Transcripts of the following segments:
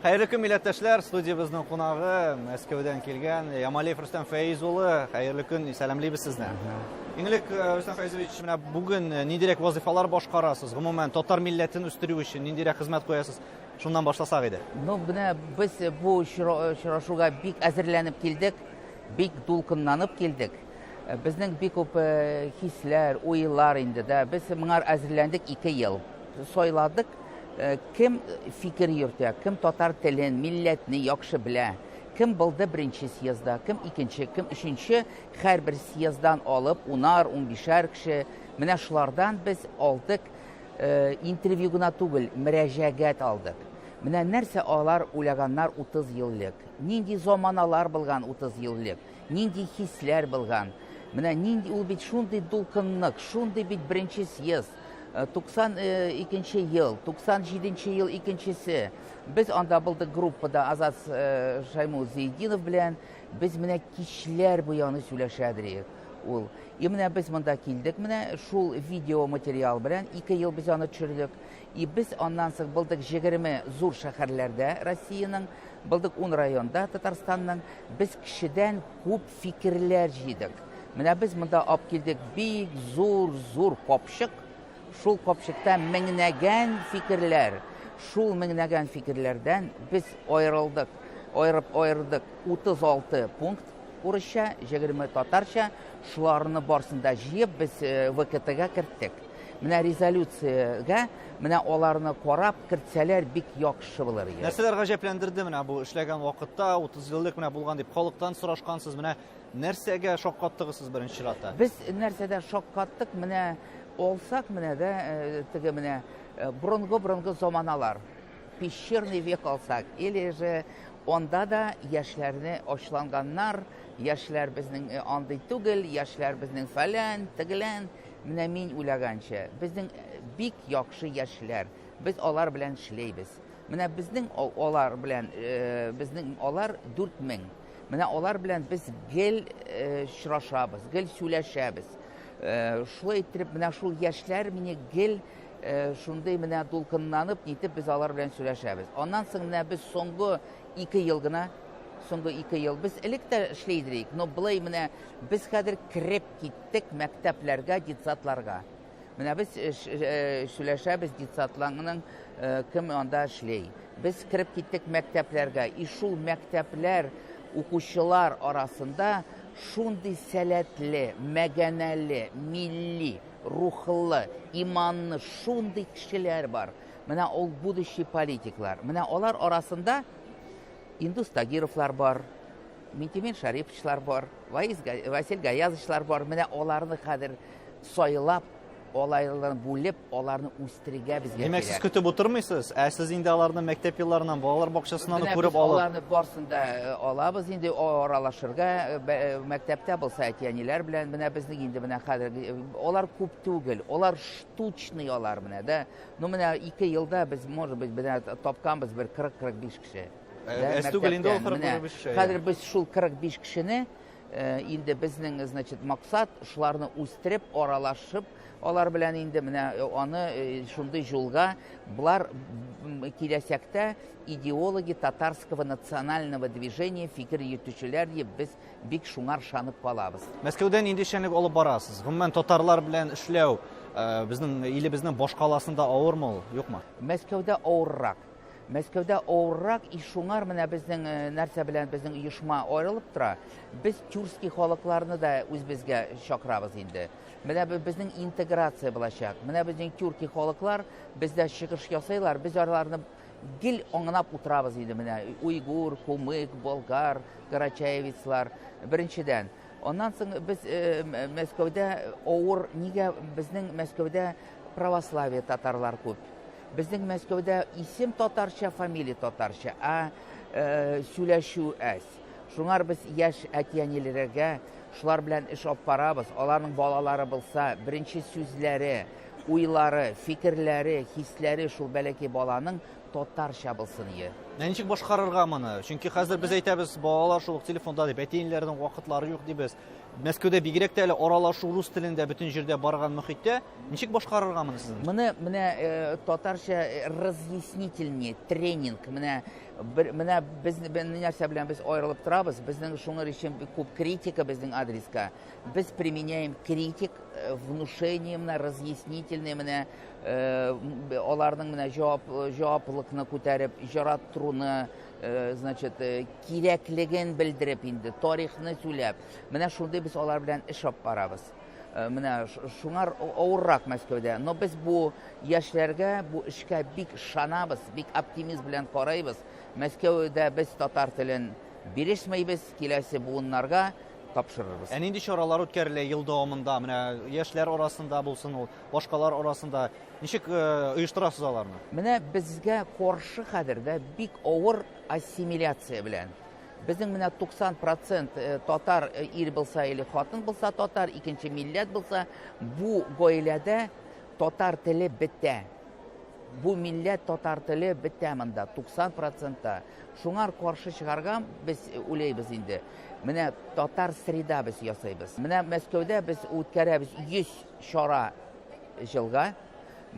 Хәерле көн, милләттәшләр! Студиябезнең кунагы Мәскәүдән килгән Ямалиев Рөстәм Фәиз улы. Хәерле көн, сәламлибез сезне. Иң элек, Рөстәм Фәизович, менә бүген ниндирәк вазыйфалар башкарасыз? Гомумән, татар милләтен үстерү өчен ниндирәк хезмәт куясыз? Шуннан башласак иде. Ну, менә без бу очрашуга бик әзерләнеп килдек, бик дулкынланып килдек. Безнең бик күп хисләр, уйлар инде дә. Без моңа әзерләндек 2 ел. Сайладык, кем фикер йөртә, кем татар телен, милләтне яхшы белә, кем булды беренче съездда, кем икенче, кем өченче, һәрбер съезддан алып, унар, унбишәр кеше, менә шулардан без алдык, интервью гына түгел, мөрәҗәгать алдык. Менә нәрсә алар уйлаганнар 30 ел элек, нинди заманалар булган 30 ел элек, нинди хисләр булган. Менә нинди ул бит шундый дулкынлык, шундый бит беренче съезд, 92 нче ел, 97 нче ел икенчесе. Без анда булдык группада Азат Шаймул Зиединов белән. Без менә кичләр буе аны сөйләшәдер ул. И менә без монда килдек, менә шул видео материал белән 2 ел без аны төшердек. И без аннан соң булдык 20 зур шәһәрләрдә Россиянең, булдык 10 районда Татарстанның. Без кешедән күп фикерләр җыйдык. Менә без монда алып килдек бик зур-зур капчык. Шул капчыкта меңнәгән фикерләр. Шул меңнәгән фикерләрдән без аерылдык, аерып аердык 36 пункт урысча, 20 татарча. Шуларны барсын да җыеп без ВКТга керттек. Менә резолюциягә менә аларны карап кертсәләр бик яхшы булыр иде. Нәрсәләр гаҗәпләндерде менә бу эшләгән вакытта, 30 ел элек менә булган дип халыктан сорашкансыз, менә нәрсәгә шаккаттыгыз сез беренче чиратта? Без нәрсәдә шаккаттык, менә алсак менә дә теге менә борынгы-борынгы заманалар, пещерный век алсак, или же анда да яшьләрне ачланганнар, яшьләр безнең андый түгел, яшьләр безнең фәлән, тегелән. Менә мин уйлаганча, безнең бик яхшы яшьләр, без алар белән эшләйбез. Менә безнең алар белән, безнең алар 4000. Менә алар белән без гел очрашабыз, гел сөйләшәбез. Шулай иттереп, менә шул яшьләр мине гел шундый менә дулкынланып, нитеп без алар белән сөйләшәбез. Аннан соң менә без соңгы 2 ел гына, соңгы 2 ел без элек тә эшли идек, но болай менә без хәзер кереп киттек мәктәпләргә, детсадларга. Менә без сөйләшәбез детсадларның кем анда эшли. Без кереп киттек мәктәпләргә. И шул мәктәпләр укучылар арасында шундый сәләтле, мәгәнәле, милли, рухлы, иманлы шундый кешеләр бар. Менә ул будущий политиклар. Менә алар арасында Индус Тагировлар бар, Минтимер Шариповичлар бар, Василь Гаязовичлар бар. Менә аларны хәзер сайлап, аларны бүлеп, аларны үстерергә безгә Димәк, сез көтеп утырмыйсыз, ә сез инде аларны мәктәп елларыннан, балалар бакчасыннан ук күреп алып. Аларны барсын да алабыз инде аралашырга, мәктәптә булса әти-әниләр белән. Менә безнең инде менә хәзер алар күп түгел, алар штучный алар менә дә. Ну менә 2 елда без, может быть, менә тапканбыз бер 40-45 кеше. Әз түгел инде ул 45 кеше. Хәзер без шул 45 кешене инде безнең, значит, максат шуларны үстереп, аралашып, алар белән инде менә аны шундый юлга болар киләчәктә идеологи татарского национального движения фикер йөртүчеләр дип без бик шуңар ышанып калабыз. Мәскәүдә нинди эшчәнлек алып барасыз? Гомумән, татарлар белән эшләү безнең илебезнең башкаласында авырмы ул, юкмы? Мәскәүдә авыррак. Мәскәүдә авыррак, и шуңар менә безнең нәрсә белән безнең оешма аерылып тора. Без тюркский халыкларны да үзебезгә чакырабыз инде. Менә безнең интеграция булачак. Менә безнең тюрки халыклар бездә чыгыш ясыйлар, без аларны гел аңлап утырабыз инде менә уйгур, кумык, болгар, карачаевецлар беренчедән. Аннан соң без Мәскәүдә авыр, нигә безнең Мәскәүдә православие татарлар күп. Безнең Мәскәүдә исем татарча, фамилия татарча, ә сөйләшү әз. Шуңар без яшь әти-әниләргә шулар белән эш алып барабыз. Аларның балалары булса, беренче сүзләре, уйлары, фикерләре, хисләре шул бәләкәй баланың татарча булсын ие. Ә ничек башкарырга моны? Чөнки хәзер без әйтәбез, балалар шул ук телефонда дип, әти-әниләрнең вакытлары юк дибез. Мәскәүдә бигрәк тә әле аралашу рус телендә бөтен җирдә барган мөхиттә ничек башкарырга моны сезнең? Моны менә э, татарча э, разъяснительный тренинг, менә бер, менә без нәрсә белән без аерылып торабыз, безнең шуңар өчен күп критика безнең адреска. Без применяем критик, э, внушение менә разъяснительный менә аларның менә җавап җаваплылыкны күтәреп, җараттыруны, значит, кирәклеген белдереп инде, тарихны сөйләп. Менә шундый без алар белән эш алып барабыз. Менә шуңар авыррак Мәскәүдә. Но без бу яшьләргә, бу эшкә бик ышанабыз, бик оптимизм белән карыйбыз. Мәскәүдә без татар телен бирешмәйбез, киләсе буыннарга тапшырырбыз. Ә нинди чаралар үткәрелә ел дәвамында? Менә яшьләр арасында булсын ул, башкалар арасында ничек э, оештырасыз аларны? Менә безгә каршы хәзер дә бик авыр ассимиляция белән. Безнең менә 90% э, татар э, ир булса или хатын булса татар, икенче милләт булса, бу гаиләдә татар теле бетә. Бу милләт татар теле бетә монда 90 процентта. Шуңар каршы чыгарга без уйлыйбыз инде. Менә татар среда без ясыйбыз. Менә Мәскәүдә без үткәрәбез 100 чара җылга.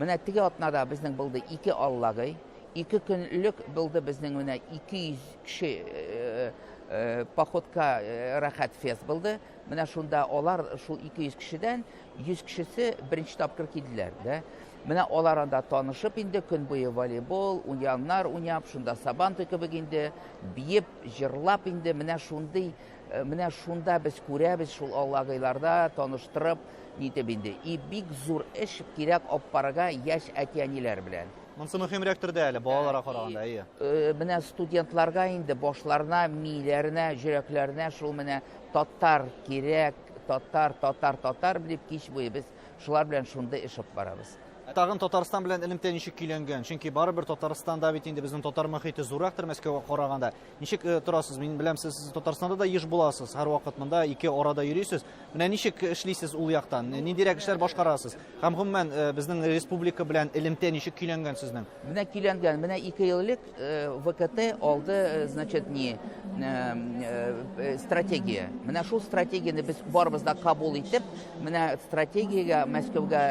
Менә теге атнада безнең булды ике аллагый. Ике көнлек булды безнең менә 200 кеше э, э, походка э, рәхәт фест булды. Менә шунда алар шул 200 кешедән 100 кешесе беренче тапкыр килделәр, да. Менә алар анда танышып инде көн буе волейбол, уеннар уйнап, шунда сабантуй кебек инде биеп, җырлап инде менә шундый, э, менә шунда без күрәбез шул аллагыйларда таныштырып, нитеп инде. И бик зур эш кирәк алып барырга яшь әти-әниләр белән. Монысы мөһимрәктер дә әле балаларга караганда, әйе. Э, менә студентларга инде башларына, миләренә, йөрәкләренә шул менә татар кирәк, татар, татар, татар дип кич буе без шулар белән шундый эш алып барабыз. Тагын Татарстан белән элемтә ничек көйләнгән? Чөнки барыбер Татарстанда бит инде безнең татар мөхите зуррактыр Мәскәүгә караганда. Ничек э, торасыз? Мин беләм, сез Татарстанда да еш буласыз, һәрвакыт монда ике арада йөрисез. Менә ничек эшлисез ул яктан? Ниндирәк эшләр башкарасыз? Һәм гомумән э, безнең республика белән элемтә ничек көйләнгән сезнең? Менә көйләнгән, менә ике ел элек э, ВКТ алды, э, значит, не э, стратегия. Менә шул стратегияне без барыбыз да кабул итеп, менә стратегиягә Мәскәүгә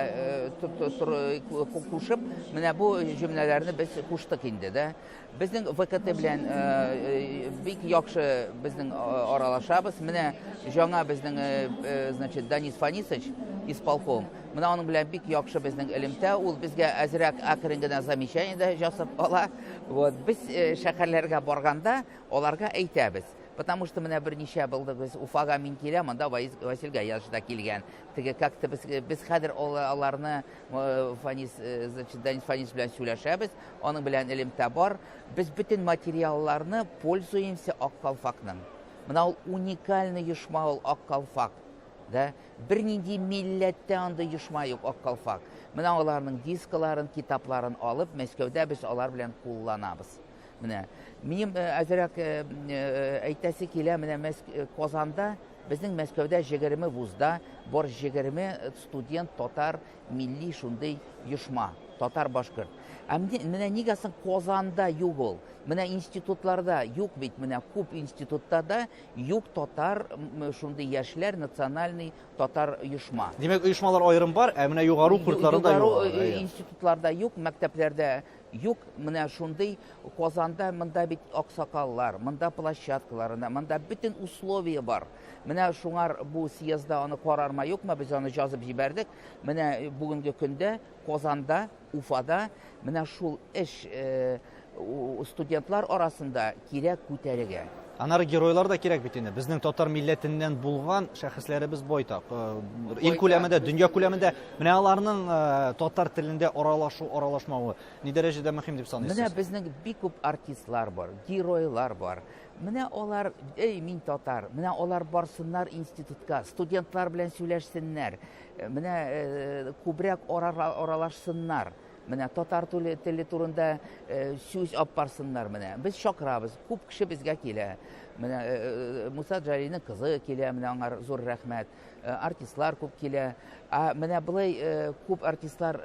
кушып, менә бу җөмләләрне без куштык инде, да. Безнең ВКТ белән бик яхшы безнең аралашабыз. Менә жаңа безнең, значит, Данис Фанисович, исполком. Менә аның белән бик яхшы безнең элемтә. Ул безгә әзрәк әкрен генә замечание дә жасап ала. Вот без э, шәһәрләргә барганда аларга әйтәбез. Потому что менә берничә булды без Уфага мин киләм, анда Василь Гаязович да килгән. Теге как-то без, э, без хәзер аларны э, Фанис, значит, Данис Фанис белән сөйләшәбез, аның белән элемтә бар. Без бөтен материалларны пользуемся Ак калфакның. Менә ул уникальный оешма ул Ак калфак. Да? Бернинди милләттә андый оешма юк, Ак калфак. Менә аларның дискаларын, китапларын алып, Мәскәүдә без алар белән кулланабыз. Менә минем э, әзрәк э, э, әйтәсе килә, менә Мәск Казанда безнең Мәскәүдә 20 вузда бар 20 студент татар милли шундый оешма, татар башкорт. Ә менә нигә соң Казанда юк ул? Менә институтларда юк бит, менә күп институтта да юк татар шундый яшьләр национальный татар оешма. Димәк, оешмалар аерым бар, ә менә югары уку йортларында юк. Югары институтларда юк, мәктәпләрдә юк. Менә шундый Казанда монда бит аксакаллар, монда площадкалар, монда бөтен условия бар. Менә шуңар бу съездда аны карарма юкмы, без аны язып җибәрдек. Менә бүгенге көндә Казанда, Уфада менә шул эш э, студентлар арасында кирәк күтәрергә. Аннары геройлар да кирәк бит инде. Безнең татар милләтеннән булган шәхесләребез байтак. Э, ил күләмендә, дөнья күләмендә менә аларның э, татар телендә аралашу, аралашмавы ни дәрәҗәдә мөһим дип саныйсыз? Менә безнең бик күп артистлар бар, геройлар бар. Менә алар, эй, мин татар, менә алар барсыннар институтка, студентлар белән сөйләшсеннәр. Э, менә күбрәк аралашсыннар. Менә татар теле, теле турында э, сүз алып барсыннар менә. Без чакырабыз, күп кеше безгә килә. Менә э, э, Муса Джалилнең кызы килә, менә аңар зур рәхмәт. Артистлар күп килә. Ә менә болай күп артистлар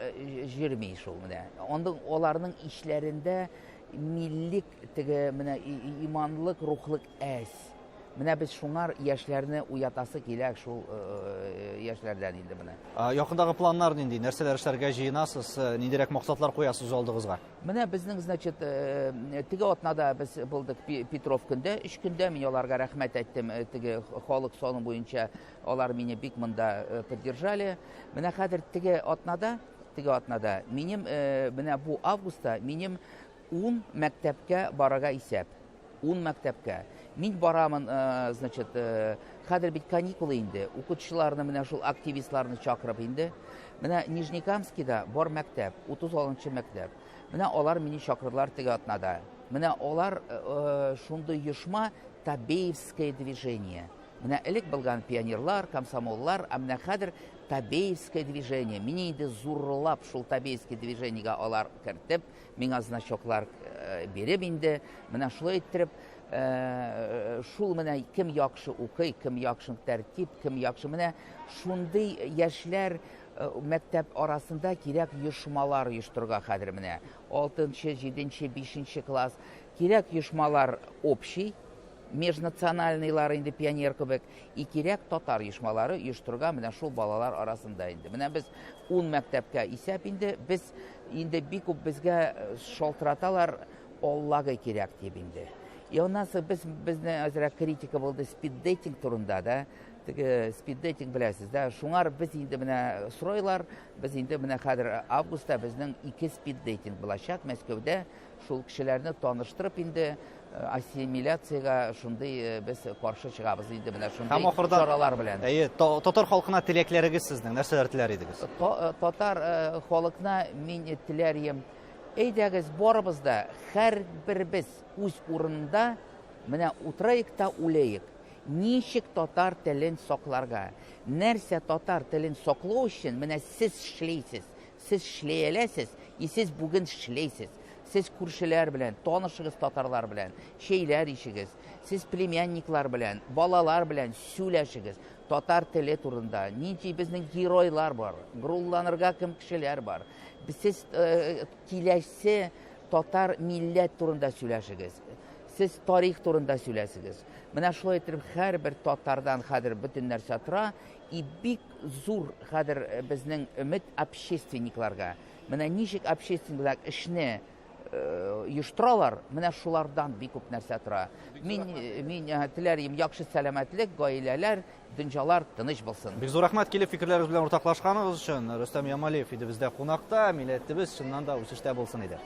җөрми шул менә. Аның аларның ишләрендә миллик теге менә иманлык, рухлык әз. Менә без шуңар яшьләрне уятасы килә шул яшьләрдән инде менә. Якындагы планнар нинди? Нәрсәләр эшләргә җыенасыз? Ниндирәк максатлар куясыз үз алдыгызга? Менә безнең, значит, теге атнада без булдык Петров көндә, өч көндә мин аларга рәхмәт әйттем, теге халык саны буенча алар мине бик монда поддержали. Менә хәзер теге атнада, теге атнада минем менә бу августта минем 10 мәктәпкә барырга исәп. Ун мәктәпкә. Мин барамын, э, значит, э, хәзер бит каникулы инде. Укытучыларны менә шул активистларны чакырып инде. Менә Нижнекамскида бар мәктәп, 36 мәктәп. Менә алар мине чакырдылар теге атнада. Менә алар э, шундый оешма Табеевское движение. Менә элек булган пионерлар, комсомоллар, ә менә хәзер Табеевское движение. Мине инде зурлап шул Табеевское движениегә алар кертеп, Миңа значоклар биреп инде, менә шулай иттереп, шул менә кем яхшы укый, кем яхшы тәртип, кем яхшы менә шундый яшьләр мәктәп арасында кирәк оешмалар оештырырга хәзер менә. 6, 7, 5 класс кирәк оешмалар общий, межнациональныйлар инде пионер кебек, и кирәк татар оешмалары оештырырга менә шул балалар арасында инде. Менә без ун мәктәпкә исәп инде, без инде бик күп безгә э, шалтыраталар, Аллага кирәк дип инде. И аннан соң без безне әзрәк критика булды спиддейтинг турында да. Теге спиддейтинг беләсез да. Шуңар без инде менә сройлар, без инде менә хәзер августта безнең ике спиддейтинг булачак Мәскәүдә. Шул кешеләрне таныштырып инде э, ассимиляциягә шундый э, без каршы чыгабыз инде менә шундый Һәм ахырдан, чаралар белән. Әйе, татар халкына теләкләрегез сезнең, нәрсәләр теләр идегез? Э, татар халыкына мин теләр идем. Әйдәгез, барыбыз да, һәрберебез үз урынында менә утырайык та үләек. Ничек татар телен сакларга? Нәрсә татар телен саклау өчен менә сез эшлисез? Сез шләяләсез, и сез бүген шләйсез. Сез күршеләр белән, танышыгыз татарлар белән, чәйләр ичегез. Сез племянниклар белән, балалар белән сөйләшегез. Татар теле турында, нинди безнең геройлар бар, горурланырга кем кешеләр бар. Сез э, киләсе татар милләт турында сөйләшегез. Сез тарих турында сөйләсегез. Менә шулай итеп һәрбер татардан хәзер бөтен нәрсә тора. И бик зур хәзер э, безнең өмет общественникларга. Менә ничек общественниклар эшне э, оештыралар, менә шулардан бик күп нәрсә тора. Мин, э, мин теләр идем яхшы сәламәтлек, гаиләләр, дөньялар тыныч булсын. Бик зур рәхмәт килеп фикерләрегез белән уртаклашканыгыз өчен. Рөстәм Ямалиев иде бездә кунакта. Милләтебез чыннан да үсештә булсын иде.